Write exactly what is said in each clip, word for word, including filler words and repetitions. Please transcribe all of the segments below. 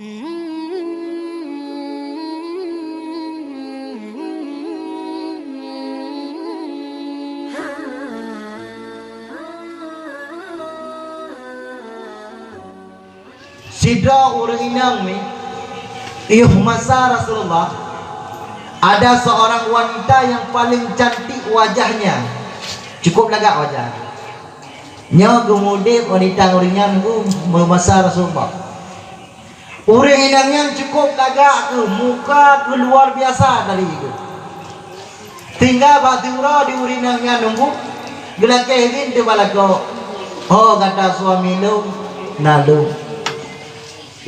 Sidroe ureuëng inong mi, yoh masa Rasulullah, ada seorang wanita yang paling cantik wajahnya, cukup lagak wajah. Nyoe geumudeb wanita ureuëng nyan u masa Rasulullah. Ureuëng inong nyan cukup lagak keuh, muka keuh luar biasa dari itu. Tinggai bak siuroe di ureuëng inong nyan nunggu, geulakée idhin teuh bak lakoe, "Oh, gata suami lôn, na lôn.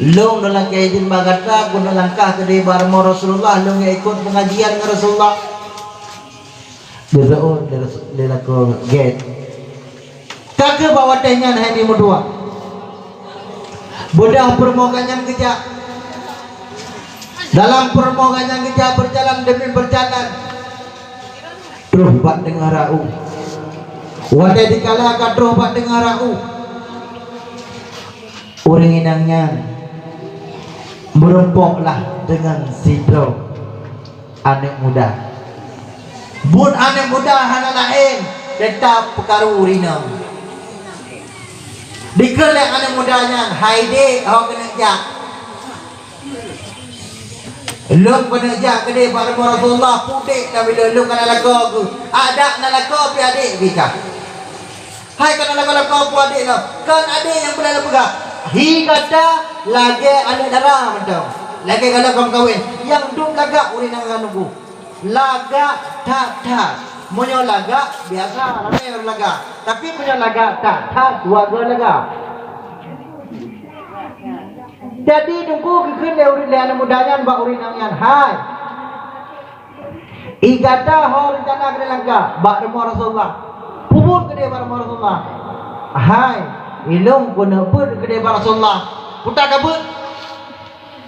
Lôn neulakée idhin bak gata keuneuk langkah keudeh bak rumoh Rasulullah, lôn jak ikot pengajian ngon Rasulullah." Geuseuôt lé Rasul-, lé lakoe gét. Ka keuh bak watée nyan hai meutuah. Beudôh peurumoh geuh nyan geujak. Dalam peurumoh geuh nyan geujak, berjalan demi berjalan. Troh bak teungoh rau. Watée dikala ka troh bak teungoh rau, ureuëng inong nyan meurumpok lah deungon sidroe aneuëk muda. Buet aneuëk muda hana laén, teutap peukaru ureuëng inong. Dikheun lé aneuëk muda nyan, "Hai dék, ho keuneuk jak?" "Lôn keuneuk jak keudeh bak rumoh Rasulullah, peue dék na bileu lôn kana lakoe keuh. Adak na lakoe pih adék pih kah." "Hai kana lakoe-lakoe peue adék lôn, kon adék nyang peuleueh lôn peugah. Hi gata lagée aneuëk dara mantong. Lagée galak ka meukawen, nyang dum lagak ureuëng inong nyan nunggu. Lagak that-that. Meunyoe lagak, biasa ramé ureuëng lagak. Tapi meunyoe lagak that-that, dua goe lagak." Jadi nunggu geukheun lé ureuëng, lé aneuëk muda nyan bak ureuëng inong nyan, "Hai, i gata ho reuncana keudeh langkah bak rumoh Rasulullah. Peue buet keudeh bak rumoh Rasulullah?" "Hai, ilôn keuneuk beuet keudeh bak Rasulullah." "Peue ka beuet?"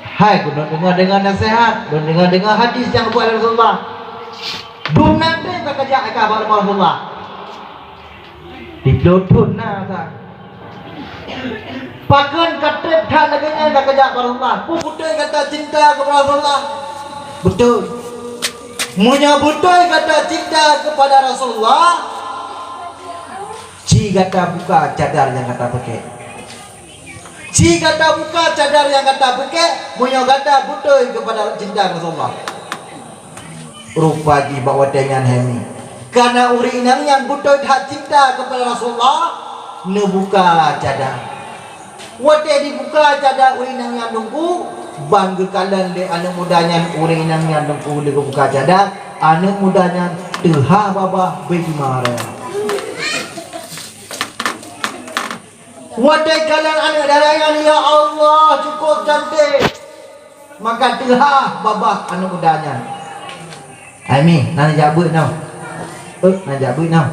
"Hai, keuneuk deungoe-deungoe naseuhat, lôn deungoe-deungoe hadis nyang geubuet lé Rasulullah. Dum nan treb ka kajak ka bak rumoh Rasulullah." Di Pluthon na sa. "Pakon ka treb that lagée nyan ka kajak bak Rasulullah? Peue beutôi gata cinta keupada Rasulullah?" "Beutôi." "Meunyoe beutôi gata cinta keupada Rasulullah, ci gata buka cadar nyang gata peuke. Ci gata buka cadar nyang gata peuke, meunyoe gata beutôi keupada cinta keu Rasulullah." Rupa jih bak watée nyan hai mi, kana ureuëng inong nyan beutôi that cinta keupada Rasulullah, neubuka cadar. Watée dibuka cadar ureuëng inong nyan nunggu, ban geukalon lé aneuëk muda nyan ureuëng inong nyan nunggu lé geubuka cadar, aneuëk muda nyan teuhah babah beujimarah. Watée kalon aneuëk dara nyan, ya Allah, cukup cantik. Maka teuhah babah aneuëk muda nyan. Hai mi, na jak beuet nyoe. Eh, na jak beuet nyoe.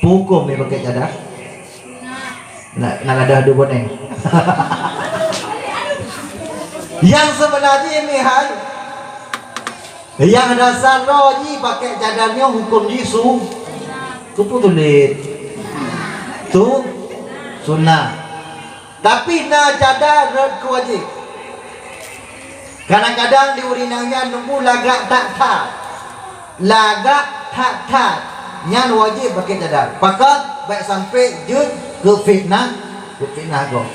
Peue hukôm mi pakai cadar? Na, na gadoh dua boneng. Nyang seubeuna jih mi hai, nyang dasar droe jih pakai cadar nyoe hukôm jih su-, keupeue tuléh? Tu sunat. Tapi na cadar rot keu wajéb. Kadang-kadang di ureuëng inong nyan nunggu lagak that-that. Lagak that-that. Nyan wajéb pakai cadar. Pakon? Bék sampai jeuet keu fitnah, keu fitnah gob.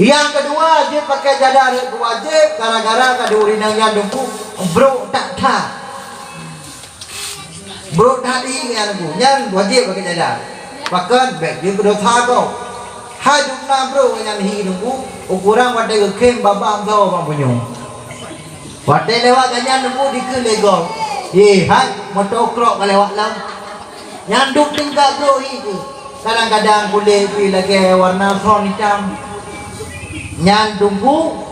Nyang keudua, jeuet pakai cadar rot keu wajéb gara-gara ka di ureuëng inong nyan nunggu brok that-that. Brok that hi nyan nunggu, nyan wajéb pakai cadar. Pakon? Bék jeuet keu dosa gob. Hai dum na brok nyan hi nunggu, ukoran watée geukhém babah soe bak bunyong. Watée lewat gobnyan nunggu dikeue lé gob. Yeh, hai, moto krok ka lewat lam. Nyan dum tingkat brok hi tu. Kadang-kadang kulét pih lagée warna son itam. Nyan nunggu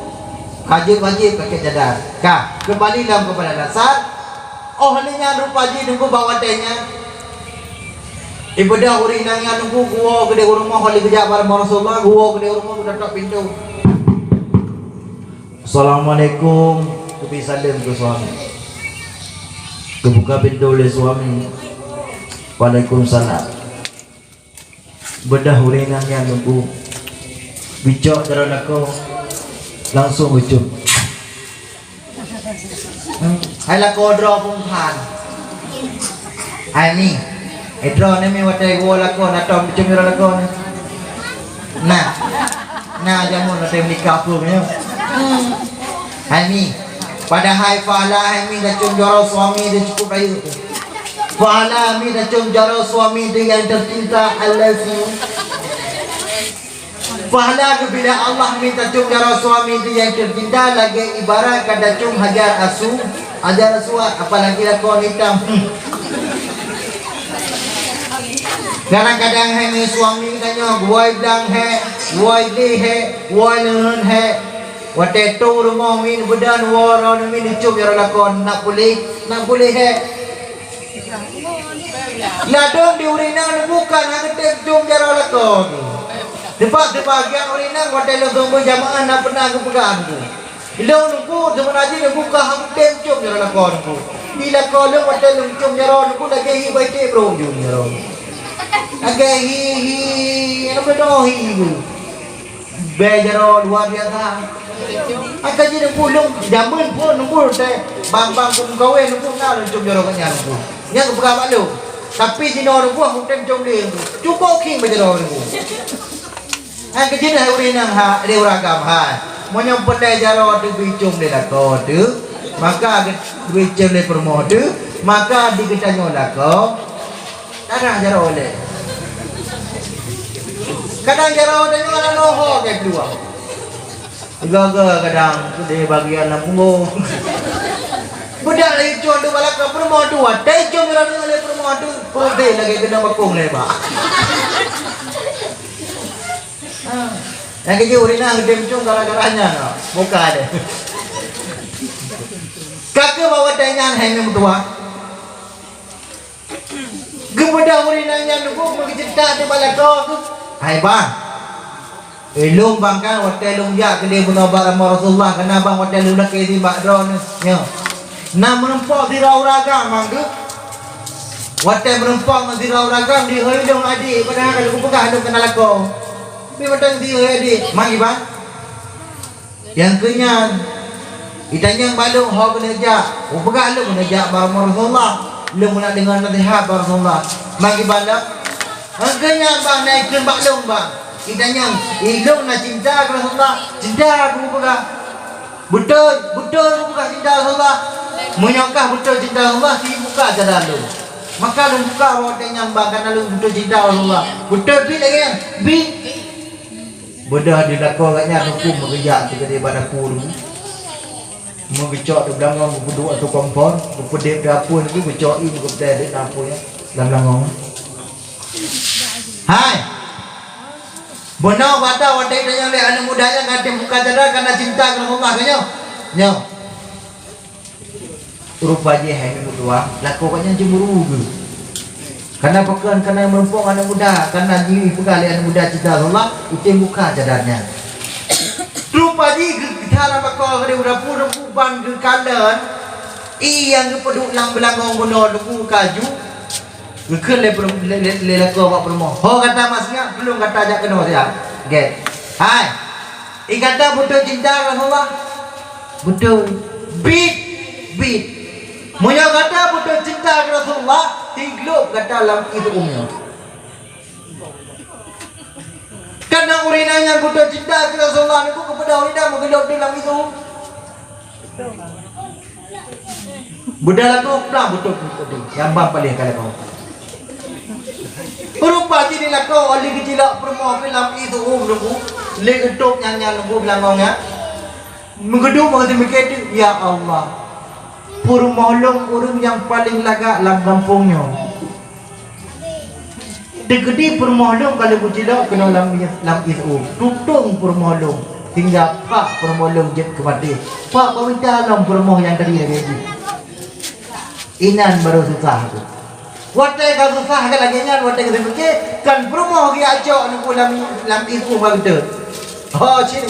ka jeuet wajéb pakai cadar. Ka, keumbali lom keupada dasar. Óh lheueh nyan rupa jih nunggu bak watée nyan. Ibeudôh ureuëng inong nyan nunggu geuwoe keudeh u rumoh, óh lheueh geujak bak rumoh Rasulullah, geuwoe keudeh u rumoh, geutotok pintoe. "Assalamualaikum," geubri saleuem keu suami. Geubuka pintoe lé suami. "Waalaikumsalam." Beudôh ureuëng inong nyan nunggu. Bicok jaroe lakoe, langsung ucok. Hai lakoe droe phon that. Hai Mi, eh, droe nyoe Mi, watèe geuwoe lakoe na tom bicok jaroe lakoe nyoe. Nah, nah jameun watèe meunikah peue nyoe. Hai Mi, padahai pahala hai Mi tacok jaroe suami teuh cukup rayeuk. Pahala Mi tacok jaroe suami teuh nyang tercinta, allazi Pahala geubila Allah Mi tacok jaroe suami teuh nyang tercinta lagèe ibarat ka tacok Hajar Asu-, Hajar Aswad, apalagi lakoe hitam. Hmm. Kadang-kadang hai Mi suami tanyoe, woe blang hék, woe glé hék, woe leuheun hék. Watèe tô rumoh Mi beudôh woe droeneuh Mi neucok jaroe lakoe, na puléh, na puléh hék. Ladôm di ureueng inong neubuka na geutem cok jaroe lakoe. Teuma seubagian ureueng inong watèe lôn seumeubeuet jamaah na peuna geupeugah nyoe. Ilôn nyoe seubeuna jih neubuka han tem cok jaroe lakoe nyoe. Di lakoe lôn watèe lôn cok jaroe nyoe lagèe hi bai teh bro jong jaroe. Lagèe hi, hi, apa dah hi tu. Bèe jaroe luar biasa. Angka jih neupulông jameun phon neupul teh bang-bang keu meukawen neupul na lôn com jaroe gobnyan neupul. Nyan geupeugah bak lôn. Tapi jinoe neupul hukém com lé neupul. Cukup khieng bèe jaroe neupul. Angka jih hai ureueng inong ha, lé ureueng agam hai. Meunyoe peureulèe jaroe teuh bicom lé lakoe teuh, maka geu-, bicom lé peurumoh teuh, maka di geutanyoe lakoe Kadang jaroe lé. Kadang jaroe tanyoe lam noho ka keuluwa. Tiga-tiga kadang di bagian lam punggong. Budak lagi cuan tu balak ke peurumoh tu, watèe cuan jaroe lé peurumoh tu, putih lagi kena bakong lé bak. Ha. Nyang keujeuet ureueng inong geudeh meucong gara-gara nyan, ha. Buka deh. Ka keuh bak watèe nyan hai meutuah. Geubeudôh ureueng inong nyan teungku meugeuceurita teuh bak lakoe geuh. Hai bang, eh, lôn bang kan watèe lôn jak keudeh bunoe bak rumoh Rasulullah, kana bang watèe lôn lakèe di bak droeneuh nyoe. Na meurumpok sidroe ureueng agam bang geuh. Watèe meurumpok ngon sidroe ureueng agam dihôi lôn adik, padahai ka lôn peugah lôn kana lakoe. Tapi watèe dihôi adik, magi bang. Nyang keu nyan, itanyong bak lôn ho keuneuk jak, kupeugah lôn keuneuk jak bak rumoh Rasulullah, lôn keuneuk deungoe naseuhat bak Rasulullah. Magi bak lôn, nyang keu nyan bang na ikheun bak lôn bang. Itanyong, i lôn na cinta keu Rasulullah, cinta kupeugah. Beutôi, beutôi kupeugah cinta Rasulullah. Meunyoe kah beutôi cinta Rasulullah, si buka cadar lôn. Maka lôn buka watèe nyan bang, kana lôn beutôi cinta Rasulullah. Beutôi pih lagèe nyan, bi. Beudôh di lakoe gobnyan teungku meugeujak sigoe bak dapu teungku. Meugeucok di beulangong geupeuduek ateueh kompor, geupeudép di apui teungku, geucok ié geupeudép di apui lam langong. Hai! Bunoe gata watèe tanyong lé aneuk muda nyan ka tem buka cadar kana cinta keu Rasulullah keu nyoe. Nyoe. Rupa jih hai meutuah, lakoe gobnyan cemburu geuh. Kana pakon, kana meurumpok aneuk muda, kana jipeugah lé aneuk muda cinta Rasulullah, item buka cadar nyan. Rupa jih geuh, geutanyoe lam lakoe geuh di dapu teungku ban geukalon, ié nyang geupeuduek lam beulangong bunoe teungku ka ju, Geukheun lé peurum-, lé, lé, lé lakoe bak peurumoh, "Ho gata mak sinyak, peulom gata jak keunoe siat." Gét. Hai. I gata beutôi cinta keu Rasulullah? Beutôi. Bit. Bit. Meunyoe gata beutôi cinta keu Rasulullah, tiglop gata lam ié uem nyoe. Kana ureueng inong nyang beutôi cinta keu Rasulullah nyoe, geupeugah ureueng inong meugeulop di lam ié uem. Beudôh lakoe, blang beutôi, beutôi. Nyang ban paléh ka lakoe. Rupa jih di lakoe, lé geucilak peurumoh keu lam ié uem teungku. Lé geutôb nyan, nyan teungku beulangong nyan. Meugeudong bak teumikir teuk, "Ya Allah, peurumoh lôn ureueng nyang paleng lagak lam gampông nyoe." Teukeudi peurumoh lôn ka lheueh meucilok keunoe lam, lam ié uem. Tutong peurumoh lôn, sehingga pak peurumoh lôn jeuet keu maté. Pak peumita lom peurumoh nyang tadi lagèe jih. Inan barô susah tu. Watèe ka susah ka lagèe nyan, watèe ka teupike, kan peurumoh geujak cok neuk lam, lam ié uem ka geutôt. Ho, cit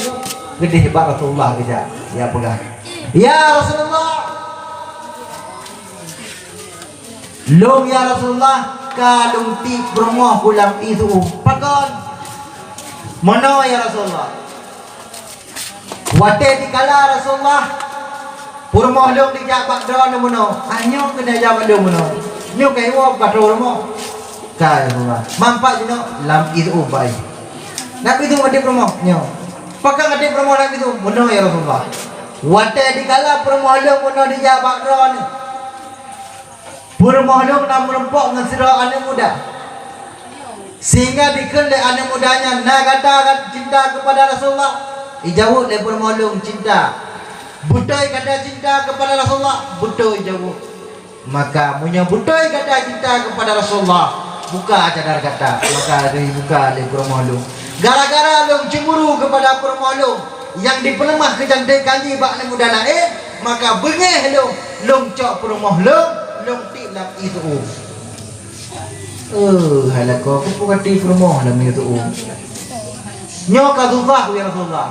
geudeh bak Rasulullah geujak, ya peugah, "Ya Rasulullah, lôn, ya Rasulullah, ka lôn tiep peurumoh ku lam ié uem." "Pakon?" "Meunoe, ya Rasulullah, Watée dikala Rasulullah, peurumoh lôn dijak bak droeneuh meunoe, ah, nyoe keuneuk jak bak lôn meunoe. Nyoe ka iwoe bak droeneuh rumoh. Ka Rasulullah. Mampat jinoe lam izu bai. Nak izu até peurumoh nyoe. Pakon até peurumoh nak izu? Meunoe ya Rasulullah. Watée dikala peurumoh lôn meunoe dijak bak droeneuh, peurumoh lôn na meurumpok ngon sidroe aneuëk muda. Sehingga dikheun lé aneuëk muda nyan, "Na gata cinta keupada Rasulullah?" Ijaweueb lé peurumoh lôn, "Cinta." "Beutôi gata cinta keupada Rasulullah?" "Beutôi," ijaweueb. "Maka meunyoe beutôi gata cinta keupada Rasulullah, buka cadar gata." Maka dibuka lé peurumoh lôn. Gara-gara lôn cemburu keupada peurumoh lôn nyang dipeuleumah keucantikan jih bak aneuëk muda laén, maka beungéh lôn, lôn cok peurumoh lôn, lôn tiek lam ié tu'uem. Eh, hai lakoe, keupeue ka tiek peurumoh lam ié tu'uem? Nyoe ka susah, ya Rasulullah.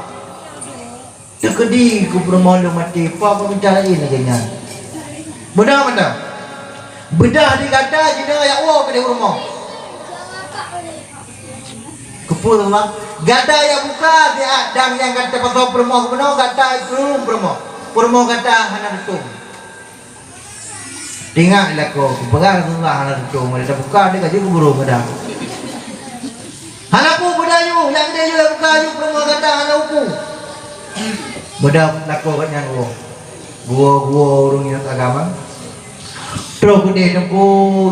Teukeudi keu peurumoh lôn maté, peue meucara laén lagée nyan. Beudôh mantong. Beudôh di gata jinoe jak woe keudeh u rumoh. Keupeue, Rasulullah? Gata jak buka siat dang nyang gata pasoe peurumoh keunoe, gata keu peurumoh. Peurumoh gata hana tutong. Teuingat lakoe, peugah Rasulullah hana tutong, meunan tabuka deh ka jeuet keu burông gata. Hana peue, beudôh yue, nyang keudeh yue buka yue peurumoh gata hana upu. Beudôh lakoe gobnyan woe. Geuwoe-geuwoe ureuëng nyang agama. Troh keudeh teungku,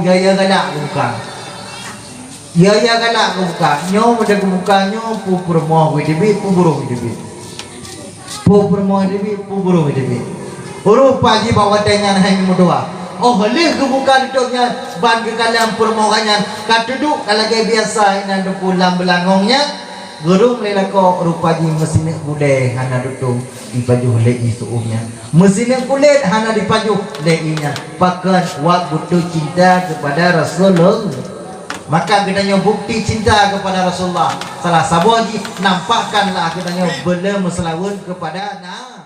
ya-ya galak geubuka. Ya-ya galak geubuka. Nyoe meudeh geubuka nyoe, peue peurumoh geuteubiet, peue burông geuteubiet. Peue peurumoh geuteubiet, peue burông geuteubiet. Rupa jih bak watée nyan hai meudoa. Óh lheueh geubuka tutob nyan, ban geukalon peurumoh gobnyan ka teuduek ka lagée biasa inan teungku lam beulangong nyan. Geureueng lé lakoe, rupa jih meusineuk gulée hana tutong dipajoh lé ié tu'uem nyan. Meusineuk kulét hana dipajoh lé ié nyan. Pakon? Wak beutôi cinta keupada Rasulullah. Maka geutanyoe bukti cinta keupada Rasulullah, salah saboh jih nampakkanlah geutanyoe beuleumeuseulaweuet keupada Na-,